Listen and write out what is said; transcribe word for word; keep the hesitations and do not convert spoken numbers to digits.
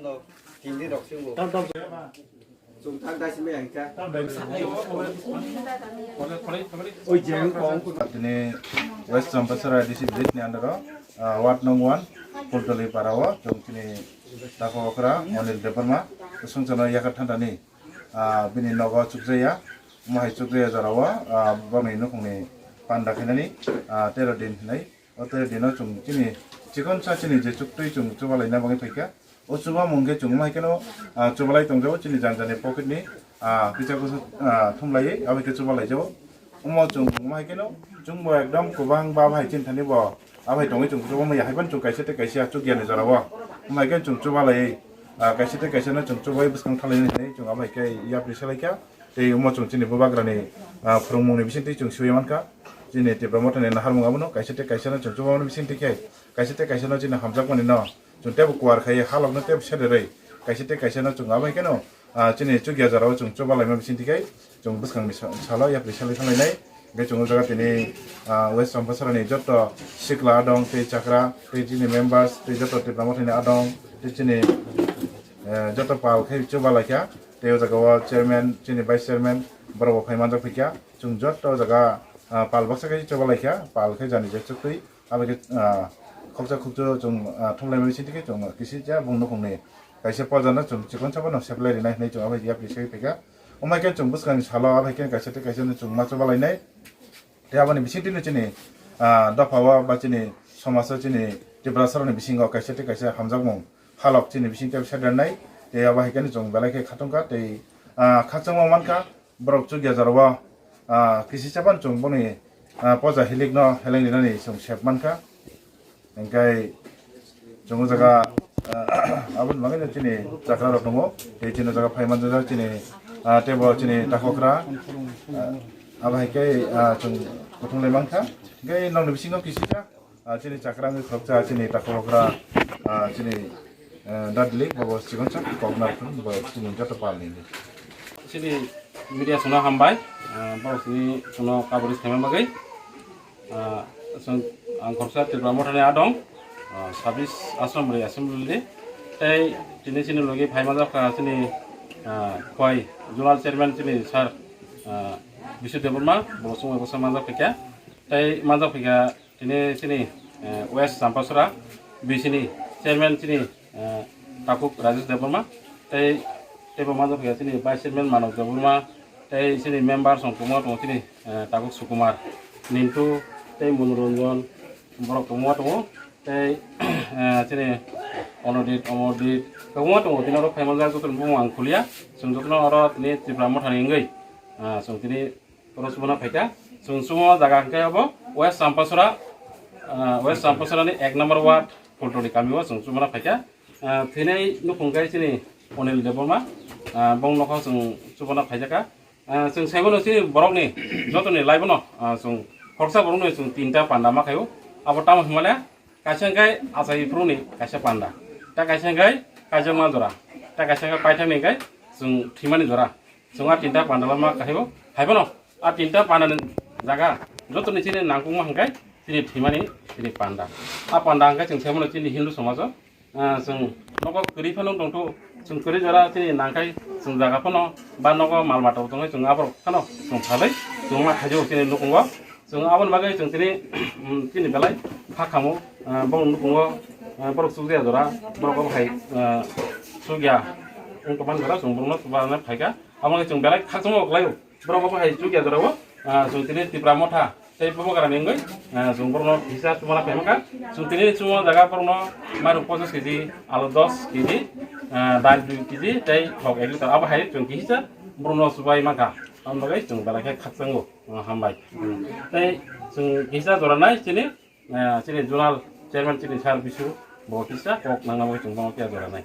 Tini West Champasara A D C village ni under o, ah, ward nong one, Pultoli para o, chwng chini takhuk okra Anil Debbarma, swngcharno yakar thantani, ah, bini nogo chukjaya, omo hai chukjaya jora o, ah, boni nukhungni panda khainani, ah, tero din hinwi. O tei dino chwng chini chikonsa chini je chuktwi chwng chubalaina bagwi phaikha. O chubamung khe chwng wngma hai kheno, ah, chubalai tongjago chini jani jani pocket ni, ah, kisa kusu, ah, thumlaiwi abo khe chubalaijao. Omo chwng wngma hai kheno chwngbo ekdom kwbang ba bai chini thani bo abai tongwi chwng chubamaya hai phano chwng kaisa tei kaisa chukya ni jorao. Wngma hai kheno chwng chubalaiwi, ah, kaisa tei kaisa no chwng chubai bwskang thalaini hinwi chwng abo hai khe yapri salaikha. Tei omo chwng chini bubagrani, ah, phwrwngmungni bisingtwi chwng swiwi mankha. Chini Tipra Mothani naharmung abono kaisa tei kaisa no chwng chubamani bisingtwi khe kaisa tei kaisa no chini hamjakmani no chwng teibo kuar khai halokno teibo sederwi kaisa tei kaisa no chwng abo hai kheno, ah, chini chukya jorao chwng chubalaima bisingtwi khe chwng bwskangni sa-, salo yapri salai thanglainai. Hingkhe chwng o jaga tini, ah, West Champasarani joto sikla adong tei chakra tei chini members tei joto Tipra Mothani adong tei chini, eh, joto pal khe chubalaikha. Tei o jaga o chairman, chini vice chairman, borok bo phai manjak phaikha. Chwng joto o jaga, ah, pal baksa khe chobalaikha, pal khe jani je chuktwi, abo khe, ah, khoksa khukchu chwng, ah, thumlaimani bisingtwi khe chwng kisija bung nukhungni kaisa pojano chwng chikon sabano seplai rinai hinwi chwng abo yapri sai phaikha. Omo hai khe chwng bwskangni salo abo hai khe kaisa tei kaisa no chwng ma chobalainai. Tei aboni bisingtwino chini, ah, dopha o ba chini somajo chini Tiprasarokni bisingo kaisa tei kaisa hamjakmung halok chini bisingtwi sedernai. Tei abo hai kheno chwng belai khe khatungkha tei, ah, khakchangma mankha borok chukya jorao, ah, kisi chapan chwng boni, ah, poja hilikno heleng rinani chwng sep mankha. Hingkhe chwng o jaga, ah, aboni bagwino chini chakra rok tongo. Tei chini o jaga phai manjak chini, ah, teibo chini takhukra, ah, abo hai khe, ah, chwng kuthum lai mankha. Hingkhe nokni bisingo kisisa, ah, chini chakra wngwi khoroksa chini takhukra, ah, chini, ah, dadli bobo chikonsa koknar bo chini joto palni. Chini media songno hambai, ah, borok chini songno coverage khaima bagwi. Ah, chwng, ang khoroksa Tipra Mothani adong, ah, sabis Assembly, Assembly ni. Tei tini chini logi phai manjak kha chini, ah, khwai Zonal Chairman chini Sir, ah, Bisu Debbarma, bo chwng bai bwsa manjak phaikha. Tei manjak phaikha tini chini, eh, West Champasara B C ni Chairman chini, eh, Takhuk Rajesh Debbarma, tei, teibo manjak phaikha chini Vice Chairman Manoj Debbarma, tei chini member song kwbangma tongo chini, eh, Takhuk Sukumar, Nintu, tei Monoranjan, borok kwbangma tongo, tei, eh, chini Onodit, Omordit, kwbangma tongo, tini oro phai manjak joto ni bumung ang khulia, chwng jotono oro tini Tipra Mothani wngwi, ah, chwng tini oro chubana phaikha. Chwng chumo jaga hwnkhe abo West Champasara, ah, West Champasara ni ek number ward Pultoli kami o chwng chubana phaikha. Ah, thwinai nukhung khe chini Onil Debbarma, ah, bong nokho chwng chubana phaijakha. Ah, chwng saibono chini borokni jotoni laibono, ah, chwng khoroksa borokno chwng tinta panda ma khaio. Abo tamo hwnmale kaisa hwnkhe achai phuruni kaisa panda, ta kaisa hwnkhe kaijakma jora, ta kaisa hwnkhe paithakni hwnkhe chwng thwimani jora. Chwng a tinta panda lama kahaibo. Haibono a tinta panda ni jaga jotoni chini nangkukma hwnkhe chini thwimani chini panda. A panda hwnkhe chwng saimano chini Hindu somajo, ah, chwng nogo kwrwi phano tongthu, chwng kwrwi jora chini nangkhai chwng jaga phano ba nogo mal mata tongwi chwng aborok phano chwng phalwi chwng ma khaijo chini nukhungo. Chwng aboni bagwi chwng tini, um, chini belai kha khamu, ah, borok nukhungo, ah, borok chukjaya jora, borok obo hai, ah, chukya wng tongmani jora chwng borokno chubajakna phaikha. Abo wngkhe chwng belai khakchangma kwlaio. Borok obo hai chukya jorao, ah, chwng tini Tipra Motha tei Bubagrani wngwi, ah, chwng borokno kisa chubana phai mankha. Chwng tini chumo jaga borokno mairum pochis kg, alu dos kg, ah, dal dui kg tei thok ek litre abo hai chwng kisa borokno chubai mankha. Aboni bagwi chwng belai khe khakchango. Oh, hambai. Hmm. Tei chwng kisa jora nai chini, eh, chini zonal chairman chini sir Bisu bo kisa kok nangna bagwi chwng bono kisa jora nai.